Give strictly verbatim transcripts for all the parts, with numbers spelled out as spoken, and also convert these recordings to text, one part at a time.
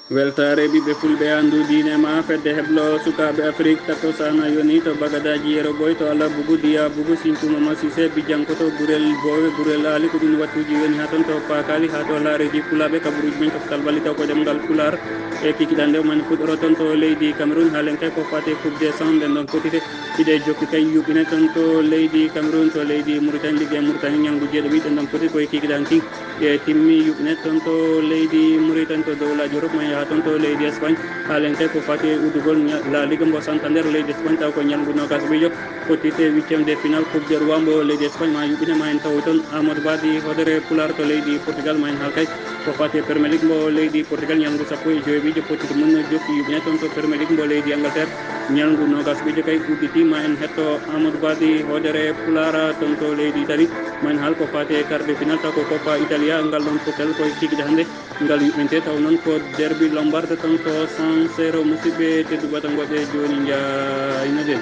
Weltaare ɓiɓɓe fulɓe, anndu diine ma. Fedde heblo sukaaɓe Afrik tato sana yoni to Bagadaji Yero Boy to Alabugu Diya Bugu Sintuma Masise, bijjankoto gurel boowe gurel aali. Ko ɗin wattuuji woni haa ton to Paakali, haa to laareeji pulaaɓe, kabaruuji men coftal balli taw ko ɗemngal Pulaar. E kikiɗande man fuɗɗoro ton to leydi Cameroun, haa lenkay ko fate Coupe des Cent nden ɗon fotite. Hiɗe jokki kay yuɓɓine ton to leydi Cameroun, to leydi Mauritanie, ligge Mauritanie, ñalngu jeeɗiɗi ɗen ɗon foti koye kikiɗan kin. Ɗe timmi yuɓɓine ton to leydi Mauritanie, to dowlaaji Europe, ma yaha ton to leydi Espagne. Haalen kay ko fati e uddugol ña-, La Liga mbo Santander leydi Espagne, taw ko ñalngu noogas ɓijo fottite huitième de finale Coupe de Roi mbo leydi Espagne, ma yuɓɓine ma en tawoy ton. Amadou Badi Hodere Pulaar to leydi Portugal, ma en haal kay ko fati e Premier League mbo leydi Portugal, ñalngu sappo e joy ɓijo fottite mum no jokki yuɓɓine ton to Premier League mbo leydi Angleterre. Ñalngu noogas ɓijo kay udditi, ma en hetto Amadou Badi Hodere Pulaar ton to leydi Italie. Ma en haal ko fati e quart de finale taw ko Coppa Italia, ngal ɗon pottal koye kikiɗe hannde. Ngal yuɓɓinte taw noon ko derbi Lombarde ton to San Siro, musidɓe tedduɓe, tan goɗɗe jooni njaaynoɗen.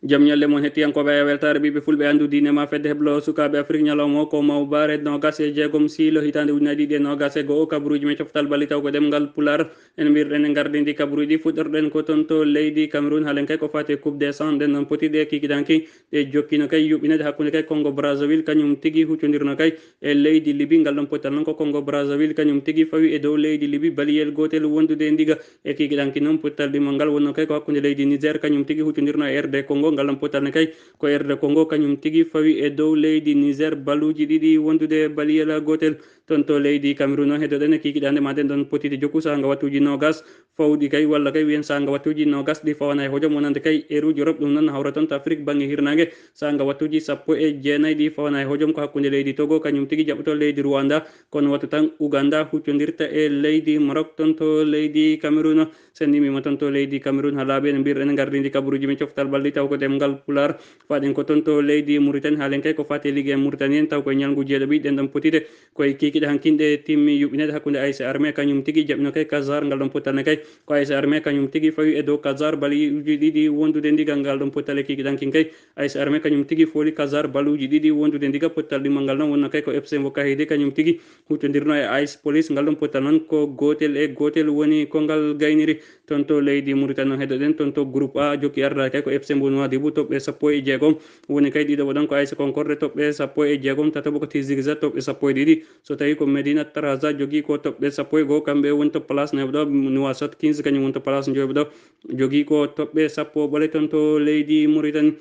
Jam ñalle mon hettiyankooɓe e weltaare ɓiɓɓe fulɓe, anndu diine ma. Fedde heblo sukaaɓe Afrik, ñalawma o ko mawbaare noogas e jeegom siilo hitaande ujunaaji ɗiɗi e noogas e go'o, kabaruuji men coftal balli taw ko ɗemngal Pulaar. En mbirɗen e ngardiindi kabaruuji, fuɗɗorɗen ko ton to leydi Cameroun, haalen kay ko fati e Coupe des Cent ɗen ɗon potiɗe kikiɗanki. Ɗe jokkino kay yuɓɓinede hakkunde kay Congo Brazzaville, kañum tigi huccondirno kay e leydi Libi. Ngal ɗon pottal noon ko Congo Brazzaville kañum tigi fawi e dow leydi Libi, baliyel gootel wondude e ndiga. E kikiɗanki noon pottal ɗimmal ngal wonno kay ko hakkunde leydi Niger, kañum tigi huccondirno e R D Congo. Ngal ɗon pottal ne kay ko R D Congo kañum tigi fawi e dow leydi Niger, baluuji ɗiɗi wondude e baliyel gootel. Ton to leydi Cameroun noon, heddoɗen e kikiɗande ma ɗen ɗon potide jokku saha nga wattuuji noogas fawɗi kay, walla kay wiyen saha nga wattuuji noogas ɗi fawana e hojom wonande kay eruuji Europe, ɗum noon hawra ton to Afrique bannge hirnaange. Saha nga wattuuji sappo e jeenayi ɗi fawana e hojom ko hakkunde leydi Togo, kañum tigi jaɓɓoto leydi Rwanda, kono wattu tan Uganda huccondirta e leydi Maroc ton to leydi Cameroun. Sen ndimima ton to leydi Cameroun haa laaɓi, en mbirɗen ngardiindi kabaruuji men coftal balli taw ko ɗemngal Pulaar. Faɗen ko ton to leydi Mauritanie, haalen kay ko fati e ligue en Mauritanie en taw koye ñalngu jeeɗiɗi ɗen ɗon potide. Koye kikiɗe hankinɗe timmi yuɓɓinede hakkunde A S Armée kañum tigi jaɓɓino kay Kazar, ngal ɗon pottal ne kay ko A S Armée kañum tigi fawi e dow Kazar, baliuji ɗiɗi wondude ndiga. Ngal ɗon pottal e kikiɗe hankin kay A S Armée kañum tigi fooli Kazar, baluuji ɗiɗi wondude ndiga. Pottal ɗimmal ngal noon wonno kay ko F C mbo Kahede kañum tigi huccondirno e A S Police. Ngal ɗon pottal noon ko gootel e gootel woni ko ngal gayniri. Ton to leydi Mauritanie noon heddoɗen ton to groupe A, jokki ardaade kay ko F C mbo Nouadhibou toɓɓe sappo e jeegom. Woni kay ɗiɗo ɗon ko A S Concorde toɓɓe sappo e jeegom, tataɓo ko Tizi Ouzou toɓɓe sappo e ɗiɗi. So tawi ko Medina Traza jogii ko toɓɓe sappo e go'o, kamɓe woni to place nayo ɗo, Nouakchott quinze kañum woni to place njoyo ɗo, jogii ko toɓɓe sappo ɓole ton to leydi Mauritanie.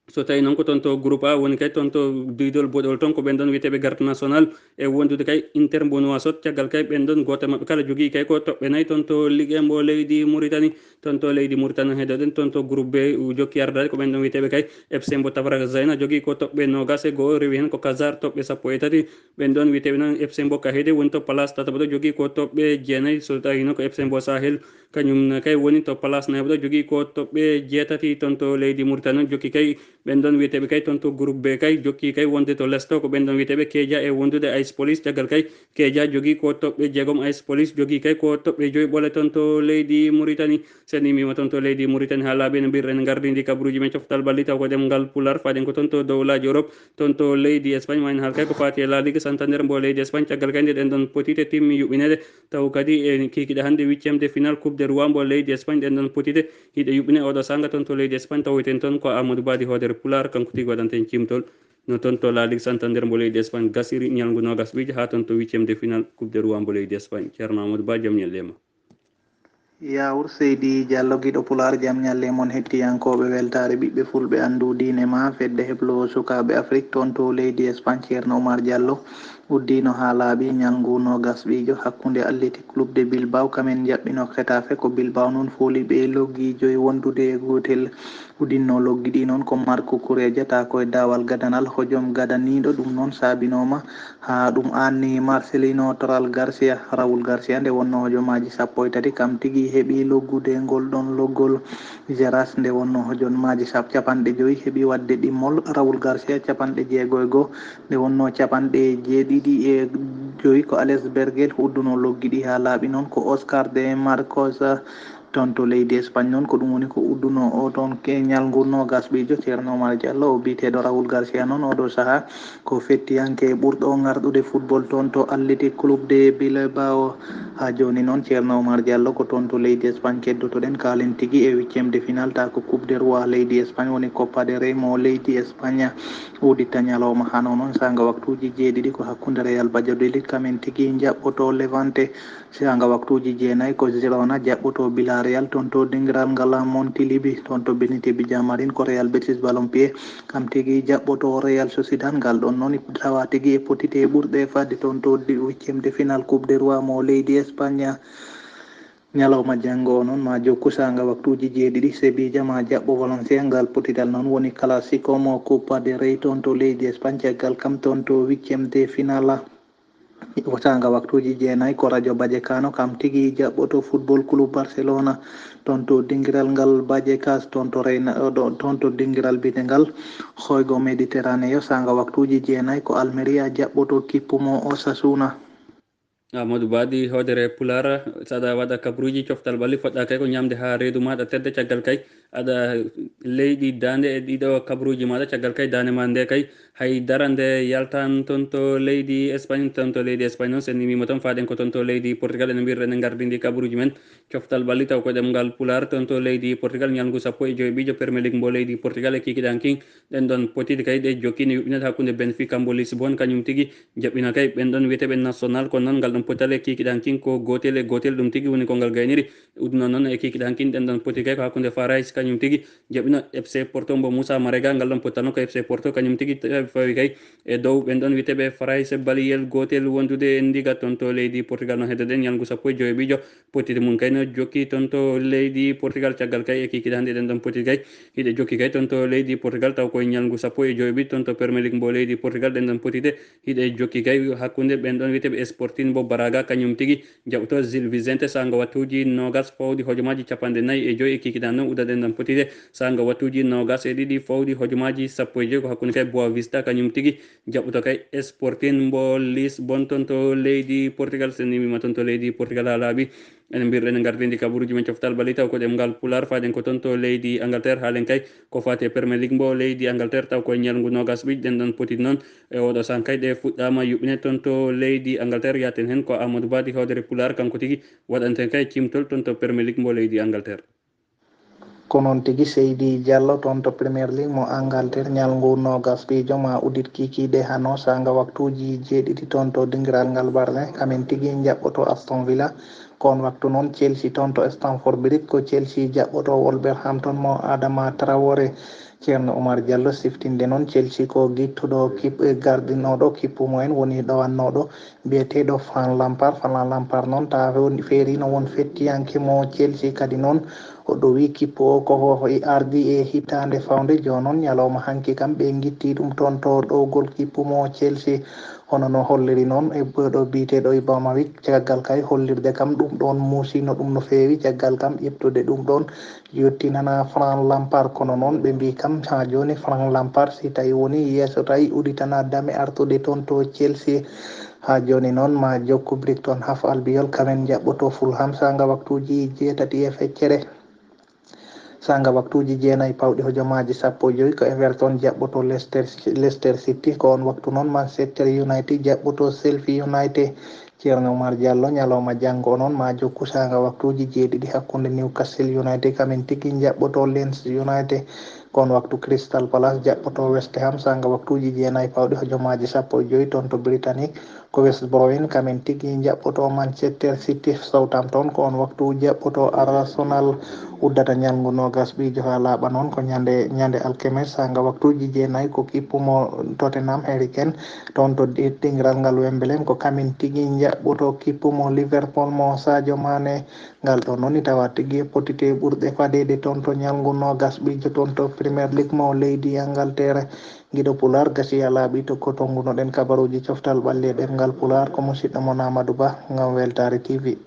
So tawi noon ko ton to groupe A woni kay ton to duydol boɗol ton ko ɓen ɗon wiyeteeɓe garde national e wondude kay Inter mbo Nouakchott, caggal kay ɓen ɗon gooto maɓɓe kala jogii kay ko toɓɓe nayi ton to ligue mbo leydi Mauritanie. Ton to leydi Mauritanie heddoɗen ton to groupe B jokki ardaade ko ɓen ɗon wiyeteeɓe kay F C mbo Tafaraka Zayna jogii ko toɓɓe noogas e go'o, rewi heen ko Kazar toɓɓe sappo e tati. Ɓen ɗon wiyeteeɓe noon F C mbo Kahede woni to place tataɓo ɗo jogii ko toɓɓe jeenayi. So tawi noon ko F C mbo Sahel kañum ne kay woni to place nayo ɗo jogii ko toɓɓe jeetati ton to leydi Mauritanie noon jokki kay ɓen ɗon wiyeteeɓe kay ton to groupe B kay jokki kay wonde to lesto ko ɓen ɗon wiyeteeɓe Keja e wondude A S Police, caggal kay Keja jogii ko toɓɓe jeegom, A S Police jogii kay ko toɓɓe joyi ɓole ton to leydi Mauritanie. Sen ndimima ton to leydi Mauritanie haa laaɓi, no mbirɗen ngardiindi kabaruuji men coftal balli taw ko ɗemngal Pulaar. Faɗen ko ton to dowlaaji Europe, ton to leydi Espagne, ma en haal kay ko faati e La Liga Santander mbo leydi Espagne, caggal kay nde ɗen ɗon potite timmi yuɓɓineede. Taw kadi e kikiɗe hannde huitième de finale Coupe de Roi mbo leydi Espagne, ɗen ɗon potite hiɗe yuɓɓine oɗo saanga ton to leydi Espagne. Tawoyten ton ko Amadou Badi Hoodere Pulaar, kanko tigi waɗanta en cimtol no ton to La Liga Santander mbo leydi Espagne gasiri ñalngu noogas ɓiijo haa ton to huitième de finale Coupe de Roi mbo leydi Espagne. Ceerno Amadou Ba, jam ñalle ma. Yaawur seydi Diallo, giɗo Pulaar, jam ñalle mon hettiyankooɓe weltaare ɓiɓɓe fulɓe, anndu diine ma. Fedde heblo sukaaɓe Afrik ton to leydi Espagne, Ceerno Oumar Diallo, uddiino haa laaɓi ñalngu noogas ɓiijo hakkunde Athletic Club de Bilbao, kamen njaɓɓino Getafe. Ko Bilbao noon fooli ɓe loggi joyi wondude e gootel. Uddinnoo loggi ɗi noon ko Marc Cucurella, tawa ko e daawal gadanal, hojom gadaniiɗo. Ɗum noon saabinooma haa ɗum aanni Marcelino Toral Garcia. Raul Garcia nde wonnoo hojomaaji sappo e tati, kam tigi heɓi loggude ngol ɗon loggol. Geras nde wonnoo hojomaaji sap-, capanɗe joyi, heɓi waɗde ɗimmol. Raul Garcia capanɗe jeego e goo, nde wonnoo capanɗe jeeɗiɗi e joyi ko Alex Bergel uddunoo loggi ɗi haa laaɓi. Noon ko Oscar de Marcos Toon to leydi Espagne noon, ko ɗum woni ko udduno o toon ke ñalngu noogas ɓiijo. Ceerno Omar Diallo, o biyeteeɗo Raoul Garcia noon, oɗo sahaa ko fettiyanke ɓurɗo ngarɗude football toon to Athletic Club de Bilbao. Haa jooni noon, Ceerno Omar Diallo, ko toon to leydi Espagne keddotoɗen, kaalen tigi e huitième de finale, ta ko Coupe de Roi leydi Espagne, woni Copa de Rey mo leydi Espagne, uditta ñalawma hano noon, saanga waktuuji jeeɗiɗi ko hakkunde Real Valladolid, kamen tigi njaɓɓoto Levante. Saanga waktuuji jeenayi ko Girona jaɓɓoto Villarreal toon to dingiral ngal Montilivi, toon to Benito Villamarín ko Real Betis Balompié kam tigi jaɓɓoto Real Sociedad. Ngal ɗon noon tawa tigi e potite ɓurɗe fadde toon to di-, huitième de finale Coupe de Roi mo leydi Espagne. Ñalawma janngo o noon ma jokku saanga waktuuji jeeɗiɗi, Sevilla ma jaɓɓo Valencia. Ngal potidal noon woni Clasico mo Copa de Rey toon to leydi Espagne, caggal kam toon to huitième de finale. Saanga waktuuji jeenayi ko Radio Vallecano kam tigi jaɓɓoto Football Club Barcelona toon to dingiral ngal Vallecas, toon to Reyna, ɗo, toon to dingiral biyetengal Juego Mediterráneo. Saanga waktuuji jeenayi ko Almeria jaɓɓoto kippu mo Osasuna. Amadou Badi, hoodere Pulaar, so aɗa waɗa kabruuji, coftal ɓalli, poɗɗa kay ko ñaamde haa reedu maaɗa tedda, caggal kay aɗa leydi daande e ɗiɗo kabruuji maaɗa, caggal kay daande ma nde kay hay dara nde yaltan toon to leydi Espagne. Toon to leydi Espagne noon, so en immiima toon, faaɗen ko toon to leydi Portugal, ene mbiyren en ngardini kabruuji men. Coftal ɓalli taw ko ɗemngal Pulaar, toon to leydi Portugal, ñalngu sappo e joy ɓiijo Premier League mbo leydi Portugal e kikiɗe hankin. Ɗen ɗon potide kay ɗe jokki ne yuɓɓinede hakkunde Benfica mbo Lisbon, kañum tigi jaɓɓina kay ɓen ɗon wiyeteeɓe National, kono noon ngal ɗon potal e kikiɗe hankin ko gootel e gootel, ɗum tigi woni ko ngal gayniri. Udduno noon e kikiɗe hankin ɗen ɗon potide kay ko hakkunde Farais kañum tigi jaɓɓino F C Porto mbo Moussa Marega, ngal ɗon potal noon ko F C Porto kañum tigi fawi kay e dow ɓen ɗon wiyeteeɓe Farais baliyel gootel wondude e ndiga toon to leydi Portugal. No heddoɗen ñalngu sappo e joy ɓiijo. Pottitte mum kay no jokki toon to leydi Portugal, caggal kay e kikiɗe hannde ɗen ɗon pottitte kay hiɗe jokki kay toon to leydi Portugal, taw koye ñalngu sappo e joy ɓiijo toon to Premier League mbo leydi Portugal. Ɗen ɗon pottitte hiɗe jokki kay hakkunde ɓen ɗon wiyeteeɓe Sporting mbo Braga, kañum tigi jaɓɓoto Gil Vicente saanga wattuuji noogas fawɗi hojomaaji capanɗe nayi e joy e kikiɗe hannde. Udda ɗen ɗon pottitte saanga wattuuji noogas e ɗiɗi fawɗi hojomaaji sappo e joy, ko hakkunde kay Boa Vista kañum tigi jaɓɓoto kay Sporting mbo Lisbon toon to leydi Portugal. So en immiima toon to leydi Portugal haa laaɓi, enen mbiyren en ngardini kabruuji men coftal ɓalli taw ko ɗemngal Pulaar, faaɗen ko toon to leydi Angleterre, haalen kay ko faati e Premier League mbo leydi Angleterre, taw koye ñalngu noogas ɓiijo ɗen ɗon pottitte noon. E oɗo sahaa kay ɗe fuɗɗaama yuɓɓineede toon to leydi Angleterre, yaaten heen ko Amadou Badi hoodere Pulaar, kanko tigi waɗanten kay cimtol toon to Premier League mbo leydi Angleterre. Ko noon tigi, Seydi Diallo, toon to Premier League mo Angleterre, ñalngu noogas ɓiijo ma uddit kikiiɗe hano saanga waktuuji jeeɗiɗi toon to dingiral ngal Barlin, kamen tigi njaɓɓoto Aston Villa. Ko on waktu noon Chelsea toon to Stamford Bridge, ko Chelsea jaɓɓoto Wolverhampton mo Adama Traoré. Ceerno Oumar Diallo siftinde noon Chelsea ko gittuɗo kip-, gardinooɗo kippu mumen, woni ɗowannooɗo biyeteeɗo Frank Lampard. Frank Lampard noon, ta few-, feeriino won fettiyanke mo Chelsea, kadi noon o ɗowi kippu o ko ho-, ho-, ardi e hitaande fawnde. Jooni noon, ñalawma hanki kam, ɓe ngitti ɗum toon to ɗowgol kippu mo Chelsea. Hono no holliri noon e ɗo biyeteeɗo Ibrahimovic, caggal kay hollirde kam ɗum ɗoon muusiino ɗum no feewi, caggal kam ƴettude ɗum ɗoon yottinana Frank Lampard. Kono noon, ɓe mbii kam, haa jooni Frank Lampard, si tawi woni yeeso tawi, uditana dame artude toon to Chelsea. Haa jooni noon, ma jokku Brighton Hove Albion, kamen njaɓɓoto Fulham saanga waktuuji jeetati e feccere. Saanga waktuuji jeenayi pawɗi hojomaaji sappo e joy, ko Everton jaɓɓoto Leicester, Leicester City. Ko on waktu noon Manchester United jaɓɓoto Sheffield United. Ceerno Oumar Diallo, ñalawma janngo o noon, ma jokku saanga waktuuji jeeɗiɗi hakkunde Newcastle United, kamen tigi njaɓɓoto Leeds United. Ko on waktu Crystal Palace jaɓɓoto West Ham, saanga waktuuji jeenayi pawɗi hojomaaji sappo e joy toon to Britannique. Ko West Brom en, kamen tigi njaɓɓoto Manchester City. Southampton ko on waktu jaɓɓoto Arsenal. Uddata ñalngu noogas ɓiijo haa laaɓa noon ko ñande, ñande alkemes, saanga waktuuji jeenayi ko kippu mo Tottenham Hurricane. Toon to ɗi-, ɗinngiral ngal Wembley, ko kamen tigi njaɓɓoto kippu mo Liverpool mo Sadio Mane. Ngal ɗo noon ni tawa tigi e potite ɓurɗe fadeede toon to ñalngu noogas ɓiijo toon to Premier League mo leydi Angleterre. Giɗo Pulaar, gasi a laaɓi to ko tonngunoɗen kabaruuji coftal ɓalli e ɗemngal Pulaar, ko musiɗɗo mon Amadou Ba, ngam Weltaare T V.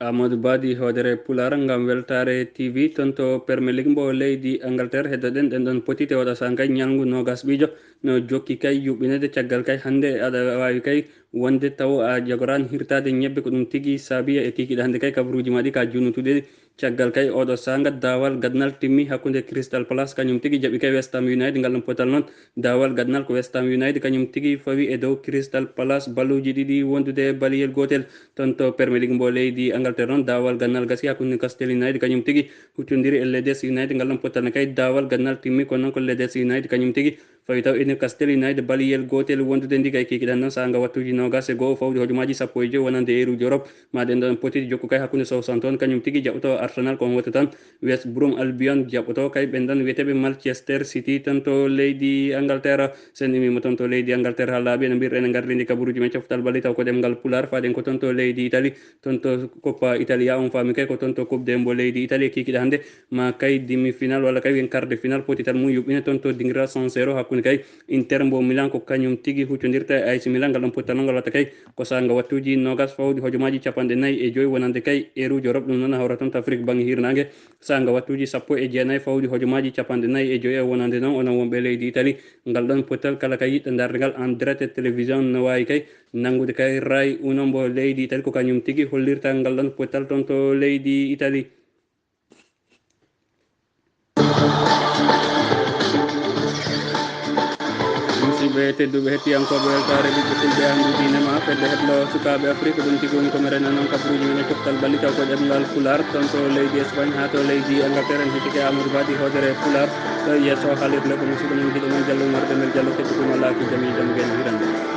Amadou Badi hoodere Pulaar ngam Weltaare T V, toon to Premier League mbo leydi Angleterre, heddoɗen ɗen ɗon potite oɗo sahaa kay ñalngu noogas ɓiijo no jokki kay yuɓɓineede, caggal kay hannde aɗa waawi kay wonde taw a jagoraani hirtaade ñebbe, ko ɗum tigi saabi e kikiiɗe hannde kay kabaruuji ma ɗi ka juunutude Caggal kay oɗo saanga, daawal gadnal timmi hakkunde Crystal Palace kañum tigi jaɓi kay West Ham United. Ngal ɗon potal noon, daawal gadnal ko West Ham United kañum tigi fawi e dow Crystal Palace balluuji ɗiɗi wondude baliyel gootel. Toon to Premier League mbo leydi Angleterre noon, daawal gadnal gasi hakkunde Newcastle United kañum tigi huccondiri e Leeds United. Ngal ɗon potal ne kay, daawal gadnal timmi, kono noon ko Leeds United kañum tigi fawi taw e Newcastle United baliyel gootel wondude ndi kay kikiɗan noon saanga wattuuji noogas e go'o fawde hojomaaji sappo e joy wonande eruuji Europe. Ma ɗen ɗon potiti jokku kay hakkunde Southampton kañum tigi jaɓɓoto Arsenal, ko on wota tan West Brom Albion jaɓɓoto kay ɓen ɗon wiyeteeɓe Manchester City toon to leydi Angleterre. Sen immiima toon to leydi Angleterre haa laaɓi, ene mbirɗen e ngardiindi kabaruuji men coftal balli taw ko ɗemngal Pulaar, faaɗen ko toon to leydi Italie, toon to Coppa Italia, on faami kay ko toon to Coupe de mbo leydi Italie kikiɗe hannde. Ma kay demi-finale walla kay wiyen quart de finale, potital mum yuɓɓine toon to dingiral San Siro hakkunde kay Inter mbo Milan ko kañum tigi huccondirta e A C Milan. Ngal ɗon potital noon ngal watta kay ko saanga wattuuji noogas fawde hojomaaji capanɗe nayi e joy wonande kay eruuji Europe. Ɗum noon hawra toon to Afrique bannge hirnaange, saanga wattuuji sappo e jeenayi fawde hojomaaji capanɗe nayi e joy e wonande noon onon wonɓe leydi Italie. Ngal ɗon potital kala kay yiɗɗo ndaarde ngal en direct e télévision no waawi kay nanngude kay Rai Uno mbo leydi Italie, ko kañum tigi hollirta ngal ɗon potital toon to leydi Italie. Musidɓe tedduɓe, hettiyankooɓe weltaare ɓiɓɓe fulɓe, anndu diine ma fedde heblo sukaaɓe Afrique, ɗum tigi woni ko mi rena noon kabaruuji men e coftal balli taw ko ɗemngal Pulaar toon to leydi Espagne haa to leydi Angleterre. En hettike Amadou Badi hoodere Pulaar ɗo yeeso haalirde ko musidɗo mon giɗo mon Diallo Umar Demel Diallo, keddotuma laaki jami jam gen hirande.